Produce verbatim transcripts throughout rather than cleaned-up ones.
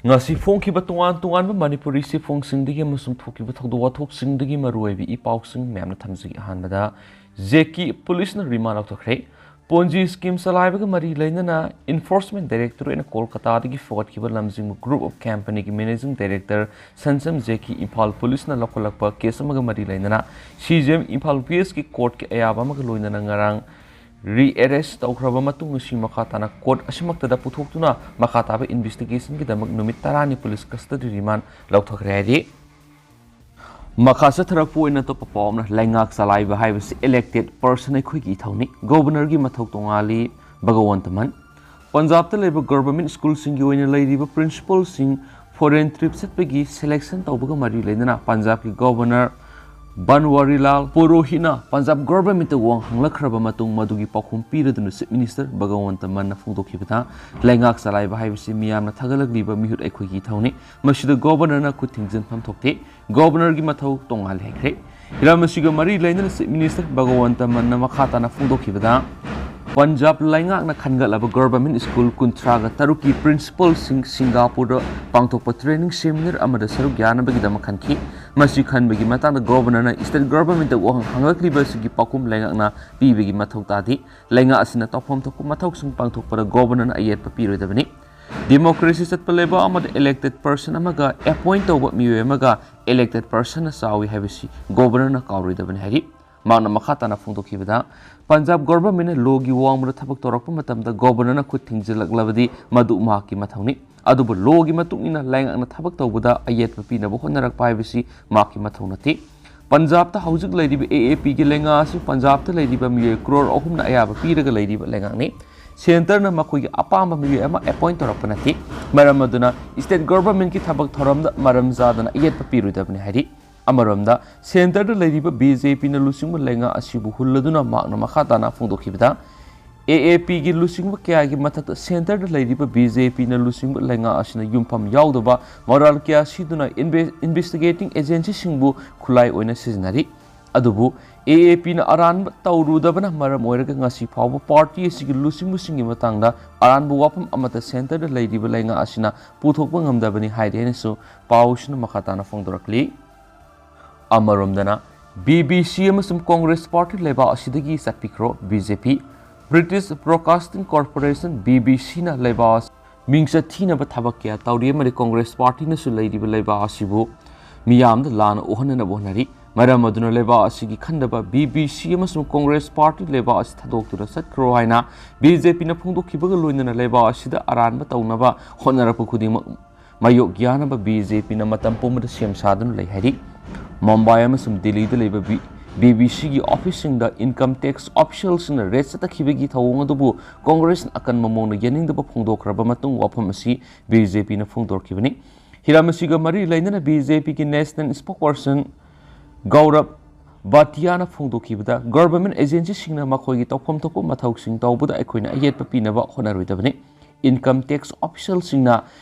ꯉꯁꯤ ꯐꯣꯡꯈꯤꯕ ꯇꯣꯉꯥꯟ ꯇꯣꯉꯥꯟꯕ ꯃꯅꯤꯄꯨꯔꯤ ꯆꯦꯐꯣꯡꯁꯤꯡꯗꯒꯤ ꯑꯃꯁꯨꯡ ꯊꯣꯛꯈꯤꯕ ꯊꯧꯗꯣꯛ ꯋꯥꯊꯣꯛꯁꯤꯡꯗꯒꯤ ꯃꯔꯨꯑꯣꯏꯕ ꯏ ꯄꯥꯎꯁꯤꯡ ꯃꯌꯥꯝꯅ ꯊꯝꯖꯒꯦ꯫ ꯑꯍꯥꯟꯕꯗ, ꯖꯦꯀꯤ ꯄꯨꯂꯤꯁꯅ ꯔꯤꯃꯥꯟ ꯂꯧꯊꯣꯛꯈ꯭ꯔꯦ꯫ ꯄꯣꯟꯖꯤ ꯁ꯭ꯀꯤꯝ ꯆꯂꯥꯏꯕꯒ ꯃꯔꯤ ꯂꯩꯅꯅ ꯏꯟꯐꯣꯔꯁꯃꯦꯟ ꯗꯥꯏꯔꯦꯛꯇꯣꯔꯦꯠꯅ ꯀꯣꯜꯀꯇꯥꯗꯒꯤ ꯐꯒꯠꯈꯤꯕ ꯂꯝꯖꯤꯡꯕ ꯒ꯭ꯔꯨꯞ ꯑꯣꯐ ꯀꯝꯄꯅꯤꯒꯤ ꯃꯦꯅꯦꯖꯤꯡ ꯗꯥꯏꯔꯦꯛꯇꯔ ꯁꯟꯁꯝ ꯖꯦꯀꯤ ꯏꯝꯐꯥꯜ ꯄꯨꯂꯤꯁꯅ ꯂꯧꯈꯠꯂꯛꯄ ꯀꯦꯁ ꯑꯃꯒ ꯃꯔꯤ ꯂꯩꯅꯅ ꯁꯤ ꯖꯤ ꯑꯦꯝ ꯏꯝꯐꯥꯜ ꯋꯦꯁꯀꯤ ꯀꯣꯔꯠꯀꯤ ꯑꯌꯥꯕ ꯑꯃꯒ ꯂꯣꯏꯅꯅ ꯉꯔꯥꯡ ꯔꯤꯑꯦꯔꯦꯁ ꯇꯧꯈ꯭ꯔꯕ ꯃꯇꯨꯡ ꯉꯁꯤ ꯃꯈꯥ ꯇꯥꯅ ꯀꯣꯔꯠ ꯑꯁꯤꯃꯛꯇꯗ ꯄꯨꯊꯣꯛꯇꯨꯅ ꯃꯈꯥ ꯇꯥꯕ ꯏꯟꯚꯦꯁꯇꯤꯒꯦꯁꯟꯒꯤꯗꯃꯛ ꯅꯨꯃꯤꯠ ꯇꯔꯥꯅꯤ ꯄꯨꯂꯤꯁ ꯀꯁꯇꯗꯤ ꯔꯤꯃꯥꯟ ꯂꯧꯊꯈ꯭ꯔꯦ ꯍꯥꯏꯔꯤ꯫ ꯃꯈꯥ ꯆꯠꯊꯔꯛꯄ ꯑꯣꯏꯅ ꯑꯇꯣꯞꯄ ꯄꯥꯎ ꯑꯃꯅ, ꯂꯩꯉꯥꯛ ꯆꯂꯥꯏꯕ ꯍꯥꯏꯕꯁꯤ ꯏꯂꯦꯛꯇꯦꯗ ꯄꯔꯁꯟ ꯑꯩꯈꯣꯏꯒꯤ ꯏꯊꯧꯅꯤ, ꯒꯣꯕꯔꯅꯔꯒꯤ ꯃꯊꯧ ꯇꯣꯉꯥꯜꯂꯤ, ꯚꯒꯋꯟꯇ ꯃꯟ꯫ ꯄꯟꯖꯥꯕꯇ ꯂꯩꯕ ꯒꯚꯔꯟꯃꯦꯟꯠ ꯁ꯭ꯀꯨꯜꯁꯤꯡꯒꯤ ꯑꯣꯏꯅ ꯂꯩꯔꯤꯕ ꯄ꯭ꯔꯤꯟꯁꯤꯄꯜꯁꯤꯡ ꯐꯣꯔꯦꯟ ꯇ꯭ꯔꯤꯞ ꯆꯠꯄꯒꯤ ꯁꯦꯂꯦꯛꯁꯟ ꯇꯧꯕꯒ ꯃꯔꯤ ꯂꯩꯅꯅ ꯄꯟꯖꯥꯕꯀꯤ ꯒꯣꯕꯔꯅꯔ ꯕꯟꯋꯥꯔꯤꯂꯥꯜ ꯄꯨꯔꯣꯍꯤꯠꯅ ꯄꯟꯖꯥꯕ ꯒꯣꯕꯔꯟꯃꯦꯟꯠꯇ ꯋꯥꯍꯪ ꯍꯪꯂꯛꯈ꯭ꯔꯕ ꯃꯇꯨꯡ ꯃꯗꯨꯒꯤ ꯄꯥꯎꯈꯨꯝ ꯄꯤꯔꯗꯨꯅ ꯆꯤꯐ ꯃꯤꯅꯤꯁꯇꯔ ꯚꯒꯋꯟꯇ ꯃꯟꯅ ꯐꯣꯡꯗꯣꯛꯈꯤꯕꯗ, ꯂꯩꯉꯥꯛ ꯆꯂꯥꯏꯕ ꯍꯥꯏꯕꯁꯤ ꯃꯤꯌꯥꯝꯅ ꯊꯥꯒꯠꯂꯛꯂꯤꯕ ꯃꯤꯍꯨꯠ ꯑꯩꯈꯣꯏꯒꯤ ꯏꯊꯧꯅꯤ, ꯃꯁꯤꯗ ꯒꯣꯕꯔꯅꯔꯅ ꯈꯨꯠ ꯊꯤꯡꯖꯤꯟꯐꯝ ꯊꯣꯛꯇꯦ, ꯒꯣꯕꯔꯅꯔꯒꯤ ꯃꯊꯧ ꯇꯣꯉꯥꯜꯂꯤ ꯍꯥꯏꯈ꯭ꯔꯦ꯫ ꯍꯤꯔꯝ ꯑꯁꯤꯒ ꯃꯔꯤ ꯂꯩꯅꯅ ꯆꯤꯐ ꯃꯤꯅꯤꯁꯇꯔ ꯚꯒꯋꯟꯇ ꯃꯟꯅ ꯃꯈꯥ ꯇꯥꯅ ꯐꯣꯡꯗꯣꯛꯈꯤꯕꯗ, ꯄꯟꯖꯥꯕ ꯂꯩꯉꯥꯛꯅ ꯈꯟꯒꯠꯂꯕ ꯒꯣꯕꯔꯟꯃꯦꯟꯠ ꯁ꯭ꯀꯨꯜ ꯀꯨꯟꯊ꯭ꯔꯥꯒ ꯇꯔꯨꯛꯀꯤ ꯄ꯭ꯔꯤꯟꯁꯤꯄꯜꯁꯤꯡ ꯁꯤꯡꯒꯥꯄꯨꯔꯗ ꯄꯥꯡꯊꯣꯛꯄ ꯇ꯭ꯔꯦꯅꯤꯡ ꯁꯦꯃꯤꯅꯥꯔ ꯑꯃꯗ ꯁꯔꯨꯛ ꯌꯥꯅꯕꯒꯤꯗꯃꯛ ꯈꯟꯈꯤ꯫ ꯃꯁꯤ ꯈꯟꯕꯒꯤ ꯃꯇꯥꯡꯗ ꯒꯣꯕꯔꯅꯔꯅ ꯁ꯭ꯇꯦꯠ ꯒꯣꯕꯔꯟꯃꯦꯟꯠꯇ ꯋꯥꯍꯪ ꯍꯪꯂꯛꯂꯤꯕ ꯑꯁꯤꯒꯤ ꯄꯥꯎꯈꯨꯝ ꯂꯩꯉꯥꯛꯅ ꯄꯤꯕꯒꯤ ꯃꯊꯧ ꯇꯥꯗꯦ꯫ ꯂꯩꯉꯥꯛ ꯑꯁꯤꯅ ꯇꯧꯐꯝ ꯊꯣꯛꯄ ꯃꯊꯧꯁꯤꯡ ꯄꯥꯡꯊꯣꯛꯄꯗ ꯒꯣꯕꯔꯅꯔꯅ ꯑꯌꯦꯠꯄ ꯄꯤꯔꯣꯏꯗꯕꯅꯤ꯫ ꯗꯤꯃꯣꯀ꯭ꯔꯦꯁꯤ ꯆꯠꯄ ꯂꯩꯕꯥꯛ ꯑꯃꯗ ꯏꯂꯦꯛꯇꯦꯗ ꯄꯔꯁꯟ ꯑꯃꯒ ꯑꯦꯄꯣꯏꯟꯠ ꯇꯧꯕ ꯃꯤꯑꯣꯏ ꯑꯃꯒ ꯏꯂꯦꯛꯇꯦꯗ ꯄꯔꯁꯟꯅ ꯆꯥꯎꯏ ꯍꯥꯏꯕꯁꯤ ꯒꯣꯕꯔꯅꯔꯅ ꯀꯥꯎꯔꯣꯏꯗꯕꯅꯤ ꯍꯥꯏꯔꯤ꯫ ꯃꯍꯥꯛꯅ ꯃꯈꯥ ꯇꯥꯅ ꯐꯣꯡꯗꯣꯛꯈꯤꯕꯗ, ꯄꯟꯖꯥꯕ ꯒꯣꯕꯔꯟꯃꯦꯟꯠꯅ ꯂꯣꯒꯤ ꯋꯥꯡꯃꯗ ꯊꯕꯛ ꯇꯧꯔꯛꯄ ꯃꯇꯝꯗ ꯒꯣꯕꯔꯅꯔꯅ ꯈꯨꯠ ꯊꯤꯡꯖꯤꯜꯂꯛꯂꯕꯗꯤ ꯃꯗꯨ ꯃꯍꯥꯛꯀꯤ ꯃꯊꯧꯅꯤ꯫ ꯑꯗꯨꯕꯨ ꯂꯣꯒꯤ ꯃꯇꯨꯡ ꯏꯟꯅ ꯂꯩꯉꯥꯛꯅ ꯊꯕꯛ ꯇꯧꯕꯗ ꯑꯌꯦꯠꯄ ꯄꯤꯅꯕ ꯍꯣꯠꯅꯔꯛꯄ ꯍꯥꯏꯕꯁꯤ ꯃꯍꯥꯛꯀꯤ ꯃꯊꯧ ꯅꯠꯇꯦ꯫ ꯄꯟꯖꯥꯕꯇ ꯍꯧꯖꯤꯛ ꯂꯩꯔꯤꯕ ꯑꯦ ꯑꯦ ꯄꯤꯒꯤ ꯂꯩꯉꯥꯛ ꯑꯁꯤ ꯄꯟꯖꯥꯕꯇ ꯂꯩꯔꯤꯕ ꯃꯤꯑꯣꯏ ꯀ꯭ꯔꯣꯔ ꯑꯍꯨꯝꯅ ꯑꯌꯥꯕ ꯄꯤꯔꯒ ꯂꯩꯔꯤꯕ ꯂꯩꯉꯥꯛꯅꯤ꯫ ꯁꯦꯟꯇꯔꯅ ꯃꯈꯣꯏꯒꯤ ꯑꯄꯥꯝꯕ ꯃꯤꯑꯣꯏ ꯑꯃ ꯑꯦꯄꯣꯏꯟꯠ ꯇꯧꯔꯛꯄ ꯅꯠꯇꯦ꯫ ꯃꯔꯝ ꯑꯗꯨꯅ ꯁ꯭ꯇꯦꯠ ꯒꯣꯕꯔꯟꯃꯦꯟꯠꯀꯤ ꯊꯕꯛ ꯊꯧꯔꯝꯗ ꯃꯔꯝ ꯆꯥꯗꯅ ꯑꯌꯦꯠꯄ ꯄꯤꯔꯣꯏꯗꯕꯅꯤ ꯍꯥꯏꯔꯤ꯫ ꯑꯃꯔꯣꯝꯗ, ꯁꯦꯟꯇꯔꯗ ꯂꯩꯔꯤꯕ ꯕꯤ ꯖꯦ ꯄꯤꯅ ꯂꯨꯆꯤꯡꯕ ꯂꯩꯉꯥꯛ ꯑꯁꯤꯕꯨ ꯍꯨꯜꯂꯗꯨꯅ ꯃꯍꯥꯛꯅ ꯃꯈꯥ ꯇꯥꯅ ꯐꯣꯡꯗꯣꯛꯈꯤꯕꯗ, ꯑꯦ ꯑꯦ ꯄꯤꯒꯤ ꯂꯨꯆꯤꯡꯕ ꯀꯌꯥꯒꯤ ꯃꯊꯛꯇ ꯁꯦꯟꯇꯔꯗ ꯂꯩꯔꯤꯕ ꯕꯤ ꯖꯦ ꯄꯤꯅ ꯂꯨꯆꯤꯡꯕ ꯂꯩꯉꯥꯛ ꯑꯁꯤꯅ ꯌꯨꯝꯐꯝ ꯌꯥꯎꯗꯕ ꯃꯣꯔꯥꯜ ꯀꯌꯥ ꯁꯤꯗꯨꯅ ꯏꯟꯚꯦ-, ꯏꯟꯚꯦꯁꯇꯤꯒꯦꯇꯤꯡ ꯑꯦꯖꯦꯟꯁꯤꯁꯤꯡꯕꯨ ꯈꯨꯠꯂꯥꯏ ꯑꯣꯏꯅ ꯁꯤꯖꯤꯟꯅꯔꯤ꯫ ꯑꯗꯨꯕꯨ ꯑꯦ ꯑꯦ ꯄꯤꯅ ꯑꯔꯥꯟꯕ ꯇꯧꯔꯨꯗꯕꯅ ꯃꯔꯝ ꯑꯣꯏꯔꯒ ꯉꯁꯤ ꯐꯥꯎꯕ ꯄꯥꯔꯇꯤ ꯑꯁꯤꯒꯤ ꯂꯨꯆꯤꯡꯕꯁꯤꯡꯒꯤ ꯃꯇꯥꯡꯗ ꯑꯔꯥꯟꯕ ꯋꯥꯐꯝ ꯑꯃꯠꯇ ꯁꯦꯟꯇꯔꯗ ꯂꯩꯔꯤꯕ ꯂꯩꯉꯥꯛ ꯑꯁꯤꯅ ꯄꯨꯊꯣꯛꯄ ꯉꯝꯗꯕꯅꯤ ꯍꯥꯏꯔꯤ ꯍꯥꯏꯅꯁꯨ ꯄꯥꯎꯁꯤꯅ ꯃꯈꯥ ꯇꯥꯅ ꯐꯣꯡꯗꯣꯔꯛꯂꯤ꯫ ꯑꯃꯔꯣꯝꯗꯅ ꯕꯤ ꯕꯤ ꯁꯤ ꯑꯃꯁꯨꯡ ꯀꯣꯡꯒ꯭ꯔꯦꯁ ꯄꯥꯔꯇꯤ ꯂꯩꯕꯥꯛ ꯑꯁꯤꯗꯒꯤ ꯆꯠꯄꯤꯈ꯭ꯔꯣ B J P. British broadcasting corporation, B B ꯁꯤꯅ ꯂꯩꯕꯥꯛ ꯑꯁꯤ ꯃꯤꯡꯆꯠ ꯊꯤꯅꯕ ꯊꯕꯛ ꯀꯌꯥ ꯇꯧꯔꯤ ꯑꯃꯗꯤ ꯀꯣꯡꯒ꯭ꯔꯦꯁ ꯄꯥꯔꯇꯤꯅꯁꯨ ꯂꯩꯔꯤꯕ ꯂꯩꯕꯥꯛ ꯑꯁꯤꯕꯨ ꯃꯤꯌꯥꯝꯗ ꯂꯥꯟꯅ ꯎꯍꯟꯅꯅꯕ ꯍꯣꯠꯅꯔꯤ꯫ ꯃꯔꯝ ꯑꯗꯨꯅ ꯂꯩꯕꯥꯛ ꯑꯁꯤꯒꯤ ꯈꯟꯗꯕ ꯕꯤ ꯕꯤ ꯁꯤ ꯑꯃꯁꯨꯡ ꯀꯣꯡꯒ꯭ꯔꯦꯁ ꯄꯥꯔꯇꯤ ꯂꯩꯕꯥꯛ ꯑꯁꯤ ꯊꯥꯗꯣꯛꯇꯨꯅ ꯆꯠꯈ꯭ꯔꯣ ꯍꯥꯏꯅ ꯕꯤ ꯖꯦ ꯄꯤꯅ ꯐꯣꯡꯗꯣꯛꯈꯤꯕꯒ ꯂꯣꯏꯅꯅ ꯂꯩꯕꯥꯛ ꯑꯁꯤꯗ ꯑꯔꯥꯟꯕ ꯇꯧꯅꯕ ꯍꯣꯠꯅꯔꯛꯄ ꯈꯨꯗꯤꯡꯃꯛ ꯃꯥꯌꯣꯛ ꯌꯥꯅꯕ ꯕꯤ ꯖꯦ ꯄꯤꯅ ꯃꯇꯝ ꯄꯨꯝꯕꯗ ꯁꯦꯝ ꯁꯥꯗꯨꯅ ꯂꯩ ꯍꯥꯏꯔꯤ꯫ ꯃꯨꯝꯕꯥꯏ ꯑꯃꯁꯨꯡ ꯗꯤꯜꯂꯤꯗ ꯂꯩꯕ ꯕꯤ-, ꯕꯤ ꯕꯤ ꯁꯤꯒꯤ ꯑꯣꯐꯤꯁꯁꯤꯡꯗ ꯏꯟꯀꯝ ꯇꯦꯛꯁ ꯑꯣꯐꯤꯁꯤꯌꯦꯜꯁꯤꯡꯅ ꯔꯦꯗ ꯆꯠꯊꯈꯤꯕꯒꯤ ꯊꯧꯑꯣꯡ ꯑꯗꯨꯕꯨ ꯀꯣꯡꯒ꯭ꯔꯦꯁꯅ ꯑꯀꯟꯕ ꯃꯑꯣꯡꯗ ꯌꯥꯅꯤꯡꯗꯕ ꯐꯣꯡꯗꯣꯛꯈ꯭ꯔꯕ ꯃꯇꯨꯡ ꯋꯥꯐꯝ ꯑꯁꯤ ꯕꯤ ꯖꯦ ꯄꯤꯅ ꯐꯣꯡꯗꯣꯔꯛꯈꯤꯕꯅꯤ꯫ ꯍꯤꯔꯝ ꯑꯁꯤꯒ ꯃꯔꯤ ꯂꯩꯅꯅ ꯕꯤ ꯖꯦ ꯄꯤꯒꯤ ꯅꯦꯁꯅꯦꯜ ꯁ꯭ꯄꯣꯛꯄꯔꯁꯟ ꯒꯧꯔꯕ ꯚꯥꯇꯤꯌꯥꯅ ꯐꯣꯡꯗꯣꯛꯈꯤꯕꯗ, ꯒꯚꯔꯟꯃꯦꯟꯠ ꯑꯦꯖꯦꯟꯁꯤꯁꯤꯡꯅ ꯃꯈꯣꯏꯒꯤ ꯇꯧꯐꯝ ꯊꯣꯛꯄ ꯃꯊꯧꯁꯤꯡ ꯇꯧꯕꯗ ꯑꯩꯈꯣꯏꯅ ꯑꯌꯦꯠꯄ ꯄꯤꯅꯕ ꯍꯣꯠꯅꯔꯣꯏꯗꯕꯅꯤ꯫ ꯏꯟꯀꯝ ꯇꯦꯛꯁ ꯑꯣꯐꯤꯁꯤꯌꯦꯜꯁꯤꯡꯅ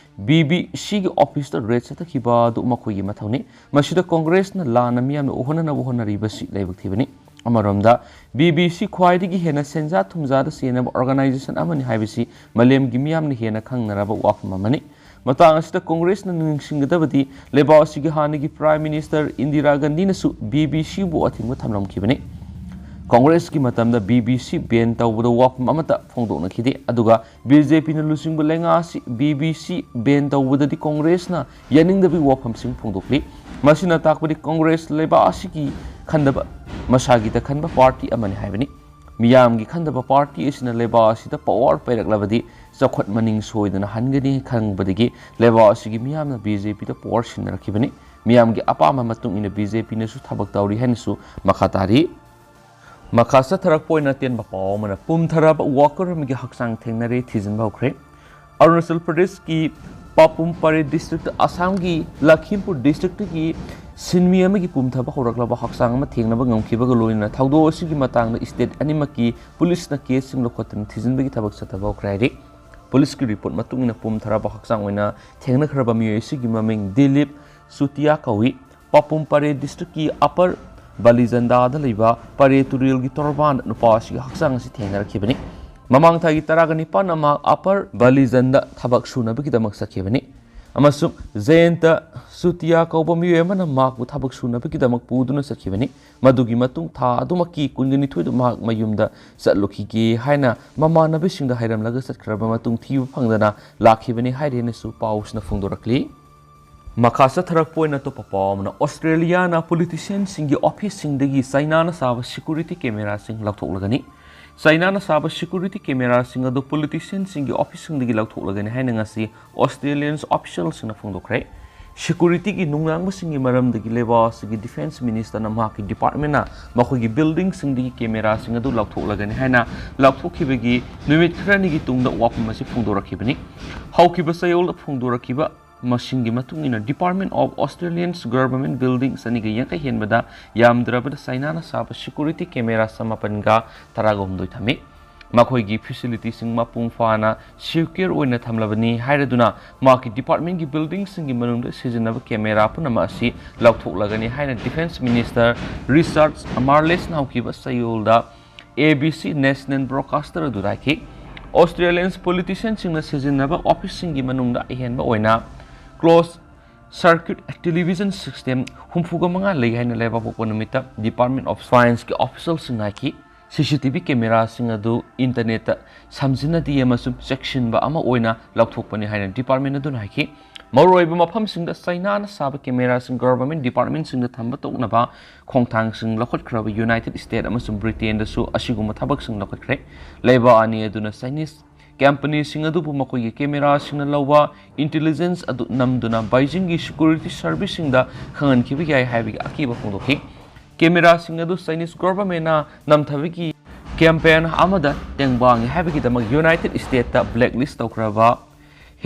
ꯕꯤ ꯕꯤ ꯁꯤꯒꯤ ꯑꯣꯐꯤꯁꯇ ꯔꯦꯗ ꯆꯠꯊꯈꯤꯕ ꯑꯗꯨ ꯃꯈꯣꯏꯒꯤ ꯃꯊꯧꯅꯤ꯫ ꯃꯁꯤꯗ ꯀꯣꯡꯒ꯭ꯔꯦꯁꯅ ꯂꯥꯟꯅ ꯃꯤꯌꯥꯝꯅ ꯎꯍꯟꯅꯅꯕ ꯍꯣꯠꯅꯔꯤꯕꯁꯤ ꯂꯥꯏꯕꯛ ꯊꯤꯕꯅꯤ꯫ ꯑꯃꯔꯣꯝꯗ, ꯕꯤ ꯕꯤ ꯁꯤ ꯈ꯭ꯋꯥꯏꯗꯒꯤ ꯍꯦꯟꯅ ꯁꯦꯟꯖꯥ ꯊꯨꯝꯖꯥꯗ ꯆꯦꯟꯅꯕ ꯑꯣꯔꯒꯅꯥꯏꯖꯦꯁꯟ ꯑꯃꯅꯤ ꯍꯥꯏꯕꯁꯤ ꯃꯥꯂꯦꯝꯒꯤ ꯃꯤꯌꯥꯝꯅ ꯍꯦꯟꯅ ꯈꯪꯅꯔꯕ ꯋꯥꯐꯝ ꯑꯃꯅꯤ꯫ ꯃꯇꯥꯡ ꯑꯁꯤꯗ ꯀꯣꯡꯒ꯭ꯔꯦꯁꯅ ꯅꯤꯡꯁꯤꯡꯒꯗꯕꯗꯤ, ꯂꯩꯕꯥꯛ ꯑꯁꯤꯒꯤ ꯍꯥꯟꯅꯒꯤ ꯄ꯭ꯔꯥꯏꯝ ꯃꯤꯅꯤꯁꯇꯔ ꯏꯟꯗꯤꯔꯥ ꯒꯥꯟꯙꯤꯅꯁꯨ ꯕꯤ ꯕꯤ ꯁꯤꯕꯨ ꯑꯊꯤꯡꯕ ꯊꯝꯂꯝꯈꯤꯕꯅꯤ꯫ ꯀꯣꯡꯒ꯭ꯔꯦꯁꯀꯤ ꯃꯇꯝꯗ ꯕꯤ ꯕꯤ ꯁꯤ ꯕꯦꯟ ꯇꯧꯕꯗ ꯋꯥꯐꯝ ꯑꯃꯠꯇ ꯐꯣꯡꯗꯣꯛꯅꯈꯤꯗꯦ, ꯑꯗꯨꯒ ꯕꯤ ꯖꯦ ꯄꯤꯅ ꯂꯨꯆꯤꯡꯕ ꯂꯩꯉꯥꯛ ꯑꯁꯤ ꯕꯤ ꯕꯤ ꯁꯤ ꯕꯦꯟ ꯇꯧꯕꯗꯗꯤ ꯀꯣꯡꯒ꯭ꯔꯦꯁꯅ ꯌꯥꯅꯤꯡꯗꯕꯒꯤ ꯋꯥꯐꯝꯁꯤꯡ ꯐꯣꯡꯗꯣꯛꯂꯤ꯫ ꯃꯁꯤꯅ ꯇꯥꯛꯄꯗꯤ ꯀꯣꯡꯒ꯭ꯔꯦꯁ ꯂꯩꯕꯥꯛ ꯑꯁꯤꯒꯤ ꯈꯟꯗꯕ, ꯃꯁꯥꯒꯤꯗ ꯈꯟꯕ ꯄꯥꯔꯇꯤ ꯑꯃꯅꯤ ꯍꯥꯏꯕꯅꯤ꯫ ꯃꯤꯌꯥꯝꯒꯤ ꯈꯟꯗꯕ ꯄꯥꯔꯇꯤ ꯑꯁꯤꯅ ꯂꯩꯕꯥꯛ ꯑꯁꯤꯗ ꯄꯋꯥꯔ ꯄꯥꯏꯔꯛꯂꯕꯗꯤ ꯆꯥꯎꯈꯠ ꯃꯅꯤꯡ ꯁꯣꯏꯗꯅ ꯍꯟꯒꯅꯤ ꯈꯪꯕꯗꯒꯤ ꯂꯩꯕꯥꯛ ꯑꯁꯤꯒꯤ ꯃꯤꯌꯥꯝꯅ ꯕꯤ ꯖꯦ ꯄꯤꯗ ꯄꯋꯥꯔ ꯁꯤꯟꯅꯔꯛꯈꯤꯕꯅꯤ꯫ ꯃꯤꯌꯥꯝꯒꯤ ꯑꯄꯥꯝꯕ ꯃꯇꯨꯡ ꯏꯟꯅ ꯕꯤ ꯖꯦ ꯄꯤꯅꯁꯨ ꯊꯕꯛ ꯇꯧꯔꯤ ꯍꯥꯏꯅꯁꯨ ꯃꯈꯥ ꯇꯥꯔꯤ꯫ ꯃꯈꯥ ꯆꯠꯊꯔꯛꯄ ꯑꯣꯏꯅ ꯑꯇꯦꯟꯕ ꯄꯥꯎ ꯑꯃꯅ, ꯄꯨꯝꯊꯔꯕ ꯋꯥꯀꯔ ꯑꯃꯒꯤ ꯍꯛꯆꯥꯡ ꯊꯦꯡꯅꯔꯦ, ꯊꯤꯖꯤꯟꯕ ꯍꯧꯈ꯭ꯔꯦ꯫ ꯑꯔꯨꯅꯥꯆꯜ ꯄ꯭ꯔꯗꯦꯁꯀꯤ ꯄꯥꯄꯨꯝ ꯄꯥꯔꯦ ꯗꯤꯁꯇ꯭ꯔꯤꯛꯇ ꯑꯁꯥꯝꯒꯤ ꯂꯈꯤꯝꯄꯨꯔ ꯗꯤꯁꯇ꯭ꯔꯤꯛꯇꯒꯤ ꯁꯤꯟꯃꯤ ꯑꯃꯒꯤ ꯄꯨꯝꯊꯕ ꯍꯧꯔꯛꯂꯕ ꯍꯛꯆꯥꯡ ꯑꯃ ꯊꯦꯡꯅꯕ ꯉꯝꯈꯤꯕꯒ ꯂꯣꯏꯅꯅ ꯊꯧꯗꯣꯛ ꯑꯁꯤꯒꯤ ꯃꯇꯥꯡꯗ ꯁ꯭ꯇꯦꯠ ꯑꯅꯤꯃꯛꯀꯤ ꯄꯨꯂꯤꯁꯅ ꯀꯦꯁꯁꯤꯡ ꯂꯧꯈꯠꯇꯨꯅ ꯊꯤꯖꯤꯟꯕꯒꯤ ꯊꯕꯛ ꯆꯠꯊꯕ ꯍꯧꯈ꯭ꯔꯦ ꯍꯥꯏꯔꯤ꯫ ꯄꯨꯂꯤꯁꯀꯤ ꯔꯤꯄꯣꯔꯠ ꯃꯇꯨꯡ ꯏꯟꯅ ꯄꯨꯝꯊꯔꯕ ꯍꯛꯆꯥꯡ ꯑꯣꯏꯅ ꯊꯦꯡꯅꯈ꯭ꯔꯕ ꯃꯤꯑꯣꯏ ꯑꯁꯤꯒꯤ ꯃꯃꯤꯡ ꯗꯤꯂꯤꯞ ꯆꯨꯇꯤꯌꯥ ꯀꯧꯏ꯫ ꯄꯥꯄꯨꯝ ꯄꯥꯔꯦ ꯗꯤꯁꯇ꯭ꯔꯤꯛꯀꯤ ꯑꯄꯔ ꯕꯂꯤꯖꯟꯗꯥꯗ ꯂꯩꯕ ꯄꯔꯦ ꯇꯨꯔꯦꯜꯒꯤ ꯇꯣꯔꯕꯥꯟꯗ ꯅꯨꯄꯥ ꯑꯁꯤꯒꯤ ꯍꯛꯆꯥꯡ ꯑꯁꯤ ꯊꯦꯡꯅꯔꯛꯈꯤꯕꯅꯤ꯫ ꯃꯃꯥꯡ ꯊꯥꯒꯤ ꯇꯔꯥꯒ ꯅꯤꯄꯥꯟꯗ ꯃꯍꯥꯛ ꯑꯄꯔ ꯕꯂꯤꯖꯟꯗ ꯊꯕꯛ ꯁꯨꯅꯕꯒꯤꯗꯃꯛ ꯆꯠꯈꯤꯕꯅꯤ ꯑꯃꯁꯨꯡ ꯖꯌꯟꯇ ꯆꯨꯇꯤꯌꯥ ꯀꯧꯕ ꯃꯤꯑꯣꯏ ꯑꯃꯅ ꯃꯍꯥꯛꯄꯨ ꯊꯕꯛ ꯁꯨꯅꯕꯒꯤꯗꯃꯛ ꯄꯨꯗꯨꯅ ꯆꯠꯈꯤꯕꯅꯤ꯫ ꯃꯗꯨꯒꯤ ꯃꯇꯨꯡ ꯊꯥ ꯑꯗꯨꯃꯛꯀꯤ ꯀꯨꯟꯒ ꯅꯤꯊꯣꯏꯗ ꯃꯍꯥꯛ ꯃꯌꯨꯝꯗ ꯆꯠꯂꯨꯈꯤꯒꯦ ꯍꯥꯏꯅ ꯃꯃꯥꯟꯅꯕꯁꯤꯡꯗ ꯍꯥꯏꯔꯝꯂꯒ ꯆꯠꯈ꯭ꯔꯕ ꯃꯇꯨꯡ ꯊꯤꯕ ꯐꯪꯗꯅ ꯂꯥꯛꯈꯤꯕꯅꯤ ꯍꯥꯏꯔꯦꯅꯁꯨ ꯄꯥꯎꯁꯤꯅ ꯐꯣꯡꯗꯣꯔꯛꯂꯤ꯫ ꯃꯈꯥ ꯆꯠꯊꯔꯛꯄ ꯑꯣꯏꯅ ꯑꯇꯣꯞꯄ ꯄꯥꯎ ꯑꯃꯅ, ꯑꯣꯁꯇ꯭ꯔꯦꯂꯤꯌꯥꯅ ꯄꯣꯂꯤꯇꯤꯁꯤꯌꯟꯁꯤꯡꯒꯤ ꯑꯣꯐꯤꯁꯁꯤꯡꯗꯒꯤ ꯆꯥꯏꯅꯥꯅ ꯁꯥꯕ ꯁꯦꯀ꯭ꯌꯨꯔꯤꯇꯤ ꯀꯦꯃꯦꯔꯥꯁꯤꯡ ꯂꯧꯊꯣꯛꯂꯒꯅꯤ꯫ ꯆꯥꯏꯅꯥꯅ ꯁꯥꯕ ꯁꯦꯀ꯭ꯌꯨꯔꯤꯇꯤ ꯀꯦꯃꯦꯔꯥꯁꯤꯡ ꯑꯗꯨ ꯄꯣꯂꯤꯇꯤꯁꯤꯌꯟꯁꯤꯡꯒꯤ ꯑꯣꯐꯤꯁꯁꯤꯡꯗꯒꯤ ꯂꯧꯊꯣꯛꯂꯒꯅꯤ ꯍꯥꯏꯅ ꯉꯁꯤ ꯑꯣꯁꯇ꯭ꯔꯦꯂꯤꯌꯟ ꯑꯣꯐꯤꯁꯤꯌꯦꯜꯁꯤꯡꯅ ꯐꯣꯡꯗꯣꯛꯈ꯭ꯔꯦ꯫ ꯁꯦꯀ꯭ꯌꯨꯔꯤꯇꯤꯒꯤ ꯅꯨꯡꯅꯥꯡꯕꯁꯤꯡꯒꯤ ꯃꯔꯝꯗꯒꯤ ꯂꯩꯕꯥꯛ ꯑꯁꯤꯒꯤ ꯗꯤꯐꯦꯟꯁ ꯃꯤꯅꯤꯁꯇꯔꯅ ꯃꯍꯥꯛꯀꯤ ꯗꯤꯄꯥꯔꯠꯃꯦꯟꯅ ꯃꯈꯣꯏꯒꯤ ꯕꯤꯜꯗꯤꯡꯁꯤꯡꯗꯒꯤ ꯀꯦꯃꯦꯔꯥꯁꯤꯡ ꯑꯗꯨ ꯂꯧꯊꯣꯛꯂꯒꯅꯤ ꯍꯥꯏꯅ ꯂꯥꯎꯊꯣꯛꯈꯤꯕꯒꯤ ꯅꯨꯃꯤꯠ ꯈꯔꯅꯤꯒꯤ ꯇꯨꯡꯗ ꯋꯥꯐꯝ ꯑꯁꯤ ꯐꯣꯡꯗꯣꯔꯛꯈꯤꯕꯅꯤ꯫ ꯍꯧꯈꯤꯕ ꯆꯌꯣꯜꯗ ꯐꯣꯡꯗꯣꯔꯛꯈꯤꯕ ꯃꯁꯤꯡꯒꯤ ꯃꯇꯨꯡ ꯏꯟꯅ, Department of Australian Government Building ꯆꯅꯤꯒ ꯌꯥꯡꯈꯩ ꯍꯦꯟꯕꯗ ꯌꯥꯝꯗ꯭ꯔꯕꯗ ꯆꯥꯏꯅꯥꯅ ꯁꯥꯕ ꯁꯦꯀ꯭ꯌꯨꯔꯤꯇꯤ ꯀꯦꯃꯦꯔꯥ ꯆꯃꯥꯄꯟꯒ ꯇꯔꯥꯒ ꯍꯨꯝꯗꯣꯏ ꯊꯝꯃꯤ꯫ ꯃꯈꯣꯏꯒꯤ ꯐꯦꯁꯤꯂꯤꯇꯤꯁꯤꯡ ꯃꯄꯨꯡ ꯐꯥꯅ ꯁꯦꯀ꯭ꯌꯨꯔ ꯑꯣꯏꯅ ꯊꯝꯂꯕꯅꯤ ꯍꯥꯏꯔꯗꯨꯅ ꯃꯍꯥꯛꯀꯤ ꯗꯤꯄꯥꯔꯠꯃꯦꯟꯒꯤ ꯕꯤꯜꯗꯤꯡꯁꯤꯡꯒꯤ ꯃꯅꯨꯡꯗ ꯁꯤꯖꯤꯟꯅꯕ ꯀꯦꯃꯦꯔꯥ ꯄꯨꯝꯅꯃꯛ ꯑꯁꯤ ꯂꯧꯊꯣꯛꯂꯒꯅꯤ ꯍꯥꯏꯅ ꯗꯤꯐꯦꯟꯁ ꯃꯤꯅꯤꯁꯇꯔ ꯔꯤꯆꯥꯔꯗ ꯃꯥꯔꯂꯦꯁꯅ ꯍꯧꯈꯤꯕ ꯆꯌꯣꯜꯗ A B C National Broadcaster ꯑꯗꯨꯗ ꯍꯥꯏꯈꯤ꯫ ꯑꯣꯁꯇ꯭ꯔꯦꯂꯤꯌꯟ ꯄꯣꯂꯤꯇꯤꯁꯤꯌꯟꯁꯤꯡꯅ ꯁꯤꯖꯤꯟꯅꯕ ꯑꯣꯐꯤꯁꯁꯤꯡꯒꯤ ꯃꯅꯨꯡꯗ ꯑꯍꯦꯟꯕ ꯑꯣꯏꯅ ꯀ꯭ꯂꯣꯖ ꯁꯔꯀ꯭ꯌꯨꯠ ꯇꯦꯂꯤꯚꯤꯖꯟ ꯁꯤꯁꯇꯦꯝ ꯍꯨꯝꯐꯨꯒ ꯃꯉꯥ ꯂꯩ ꯍꯥꯏꯅ ꯂꯩꯕꯥꯛ ꯄꯣꯛꯄ ꯅꯨꯃꯤꯠꯇ Department of Scienceꯀꯤ ꯑꯣꯐꯤꯁꯤꯌꯦꯜꯁꯤꯡꯅ ꯍꯥꯏꯈꯤ꯫ C C T V ꯀꯦꯃꯦꯔꯥꯁꯤꯡ ꯑꯗꯨ ꯏꯟꯇꯔꯅꯦꯠꯇ ꯁꯝꯖꯤꯟꯅꯗꯦ ꯑꯃꯁꯨꯡ ꯆꯦꯛꯁꯤꯟꯕ ꯑꯃ ꯑꯣꯏꯅ ꯂꯧꯊꯣꯛꯄꯅꯤ ꯍꯥꯏꯅ ꯗꯤꯄꯥꯔꯠꯃꯦꯟ ꯑꯗꯨꯅ ꯍꯥꯏꯈꯤ꯫ ꯃꯔꯨꯑꯣꯏꯕ ꯃꯐꯝꯁꯤꯡꯗ ꯆꯥꯏꯅꯥꯅ ꯁꯥꯕ ꯀꯦꯃꯦꯔꯥꯁꯤꯡ ꯒꯚꯔꯟꯃꯦꯟꯠ ꯗꯤꯄꯥꯔꯠꯃꯦꯟꯠꯁꯤꯡꯗ ꯊꯝꯕ ꯇꯣꯛꯅꯕ ꯈꯣꯡꯊꯥꯡꯁꯤꯡ ꯂꯧꯈꯠꯈ꯭ꯔꯕ ꯌꯨꯅꯥꯏꯇꯦꯗ ꯁ꯭ꯇꯦꯠ ꯑꯃꯁꯨꯡ ꯕ꯭ꯔꯤꯇꯦꯟꯗꯁꯨ ꯑꯁꯤꯒꯨꯝꯕ ꯊꯕꯛꯁꯤꯡ ꯂꯧꯈꯠꯈ꯭ꯔꯦ꯫ ꯂꯩꯕꯥꯛ ꯑꯅꯤ ꯑꯗꯨꯅ ꯆꯥꯏꯅꯤꯁ ꯀꯝꯄꯅꯤꯁꯤꯡ ꯑꯗꯨꯕꯨ ꯃꯈꯣꯏꯒꯤ ꯀꯦꯃꯦꯔꯥꯁꯤꯡꯅ ꯂꯧꯕ ꯏꯟꯇꯦꯂꯤꯖꯦꯟꯁ ꯑꯗꯨ ꯅꯝꯗꯨꯅ ꯕꯩꯖꯤꯡꯒꯤ ꯁꯦꯀ꯭ꯌꯨꯔꯤꯇꯤ ꯁꯔꯚꯤꯁꯁꯤꯡꯗ ꯈꯪꯍꯟꯈꯤꯕ ꯌꯥꯏ ꯍꯥꯏꯕꯒꯤ ꯑꯀꯤꯕ ꯐꯣꯡꯗꯣꯛꯈꯤ꯫ ꯀꯦꯃꯦꯔꯥꯁꯤꯡ ꯑꯗꯨ ꯆꯥꯏꯅꯤꯁ ꯒꯚꯔꯟꯃꯦꯟꯠꯅ ꯅꯝꯊꯕꯒꯤ ꯀꯦꯝꯄꯦꯟ ꯑꯃꯗ ꯇꯦꯡꯕꯥꯡꯉꯤ ꯍꯥꯏꯕꯒꯤꯗꯃꯛ ꯌꯨꯅꯥꯏꯇꯦꯗ ꯁ꯭ꯇꯦꯠꯇ ꯕ꯭ꯂꯦꯛꯂꯤꯁ ꯇꯧꯈ꯭ꯔꯕ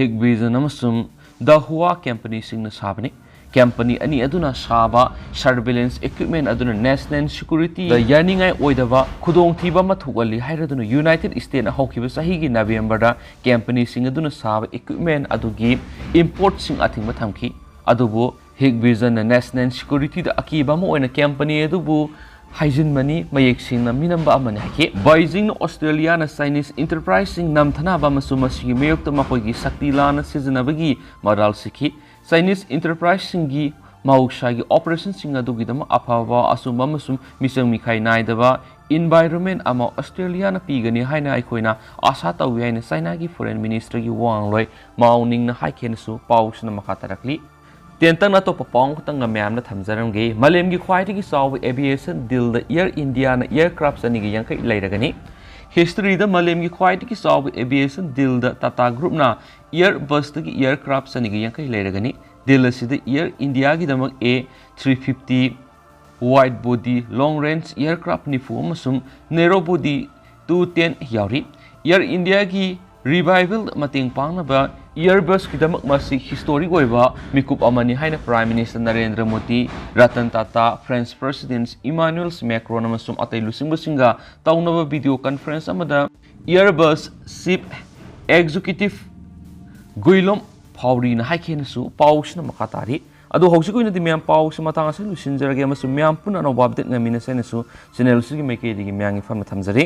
ꯍꯤꯛꯕꯤꯖꯟ ꯑꯃꯁꯨꯡ ꯗ ꯍꯨꯋꯥ ꯀꯝꯄꯅꯤꯁꯤꯡꯅ ꯁꯥꯕꯅꯤ꯫ ꯀꯝꯄꯅꯤ ꯑꯅꯤ ꯑꯗꯨꯅ ꯁꯥꯕ ꯁꯔꯚꯤꯂꯦꯟꯁ ꯏꯀ꯭ꯋꯤꯞꯃꯦꯟ ꯑꯗꯨꯅ ꯅꯦꯁꯅꯦꯜ ꯁꯦꯀ꯭ꯌꯨꯔꯤꯇꯤꯗ ꯌꯥꯅꯤꯡꯉꯥꯏ ꯑꯣꯏꯗꯕ ꯈꯨꯗꯣꯡꯊꯤꯕ ꯑꯃ ꯊꯣꯛꯍꯜꯂꯤ ꯍꯥꯏꯔꯗꯨꯅ ꯌꯨꯅꯥꯏꯇꯦꯗ ꯁ꯭ꯇꯦꯠꯅ ꯍꯧꯈꯤꯕ ꯆꯍꯤꯒꯤ ꯅꯕꯦꯝꯕꯔꯗ ꯀꯝꯄꯅꯤꯁꯤꯡ ꯑꯗꯨꯅ ꯁꯥꯕ ꯏꯀ꯭ꯋꯤꯞꯃꯦꯟ ꯑꯗꯨꯒꯤ ꯏꯝꯄꯣꯔꯠꯁꯤꯡ ꯑꯊꯤꯡꯕ ꯊꯝꯈꯤ꯫ ꯑꯗꯨꯕꯨ Hikvision ꯅ national security ꯗ ꯑꯀꯤꯕ ꯑꯃ ꯑꯣꯏꯅ company ꯑꯗꯨꯕꯨ ꯍꯥꯏꯖꯤꯟꯕꯅꯤ, ꯃꯌꯦꯛ ꯁꯦꯡꯅ ꯃꯤꯅꯝꯕ ꯑꯃꯅꯤ ꯍꯥꯏꯈꯤ꯫ ꯕꯩꯖꯤꯡꯅ ꯑꯣꯁꯇ꯭ꯔꯦꯂꯤꯌꯥꯅ Chinese enterprise ꯁꯤꯡ ꯅꯝꯊꯅꯕ ꯑꯃꯁꯨꯡ ꯃꯁꯤꯒꯤ ꯃꯥꯌꯣꯛꯇ ꯃꯈꯣꯏꯒꯤ ꯁꯛꯇꯤ ꯂꯥꯟꯅ ꯁꯤꯖꯤꯟꯅꯕꯒꯤ ꯃꯔꯥꯜ ꯁꯤꯈꯤ꯫ Chinese enterprise ꯁꯤꯡꯒꯤ ꯃꯍꯧꯁꯥꯒꯤ operation ꯁꯤꯡ ꯑꯗꯨꯒꯤꯗꯃꯛ ꯑꯐꯕ, ꯑꯆꯨꯝꯕ ꯑꯃꯁꯨꯡ ꯃꯤꯆꯪ ꯃꯤꯈꯥꯏ ꯅꯥꯏꯗꯕ environment ꯑꯃ ꯑꯣꯁꯇ꯭ꯔꯦꯂꯤꯌꯥꯅ ꯄꯤꯒꯅꯤ ꯍꯥꯏꯅ ꯑꯩꯈꯣꯏꯅ ꯑꯥꯁꯥ ꯇꯧꯏ ꯍꯥꯏꯅ ꯆꯥꯏꯅꯥꯒꯤ Foreign Minister ꯒꯤ ꯋꯥ ꯉꯥꯡꯂꯣꯏ ꯃꯥꯎ ꯅꯤꯡꯅ ꯍꯥꯏꯈꯤ ꯍꯥꯏꯅꯁꯨ ꯄꯥꯎꯁꯤꯅ ꯃꯈꯥ ꯇꯥꯔꯛꯂꯤ꯫ ꯇꯦꯟꯇꯛꯅ ꯑꯇꯣꯞꯄ ꯄꯥꯎ ꯑꯃꯈꯛꯇꯪꯒ ꯃꯌꯥꯝꯅ ꯊꯝꯖꯔꯝꯒꯦ꯫ ꯃꯥꯂꯦꯝꯒꯤ ꯈ꯭ꯋꯥꯏꯗꯒꯤ ꯆꯥꯎꯕ aviation deal ꯗ Air India ꯅ aircraft ꯆꯅꯤꯒ ꯌꯥꯡꯈꯩ ꯂꯩꯔꯒꯅꯤ꯫ History ꯗ ꯃꯥꯂꯦꯝꯒꯤ ꯈ꯭ꯋꯥꯏꯗꯒꯤ ꯆꯥꯎꯕ aviation deal ꯗ Tata Group ꯅ Airbus ꯇꯒꯤ aircraft ꯆꯅꯤꯒ ꯌꯥꯡꯈꯩ ꯂꯩꯔꯒꯅꯤ꯫ Deal ꯑꯁꯤꯗ Air India ꯒꯤꯗꯃꯛ A three fifty wide body long range aircraft ꯅꯤꯐꯨ ꯑꯃꯁꯨꯡ narrow body two ten ꯌꯥꯎꯔꯤ꯫ Air India ꯒꯤ revival ꯗ ꯃꯇꯦꯡ ꯄꯥꯡꯅꯕ Airbus ꯀꯤꯗꯃꯛ ꯃꯁꯤ historic ꯑꯣꯏꯕ ꯃꯤꯀꯨꯞ ꯑꯃꯅꯤ ꯍꯥꯏꯅ Prime Minister Narendra Modi, Ratan Tata, French President Emmanuel Macron ꯑꯃꯁꯨꯡ ꯑꯇꯩ ꯂꯨꯆꯤꯡꯕꯁꯤꯡꯒ ꯇꯧꯅꯕ video conference ꯑꯃꯗ Airbus Chief Executive Guillaume Faury ꯅ ꯍꯥꯏꯈꯤ ꯍꯥꯏꯅꯁꯨ ꯄꯥꯎꯁꯤꯅ ꯃꯈꯥ ꯇꯥꯔꯤ꯫ ꯑꯗꯣ ꯍꯧꯖꯤꯛ ꯑꯣꯏꯅꯗꯤ ꯃꯌꯥꯝ ꯄꯥꯎꯁꯤ ꯃꯇꯥꯡ ꯑꯁꯤꯗ ꯂꯣꯏꯁꯤꯟꯖꯔꯒꯦ ꯑꯃꯁꯨꯡ ꯃꯌꯥꯝ ꯄꯨꯟꯅ ꯑꯅꯧꯕ update ꯉꯥꯏꯃꯤꯟꯅꯁꯦ ꯍꯥꯏꯅꯁꯨ channel ꯑꯁꯤꯒꯤ ꯃꯥꯏꯀꯩꯗꯒꯤ ꯃꯌꯥꯝꯒꯤ ꯐꯝꯅ ꯊꯝꯖꯔꯤ꯫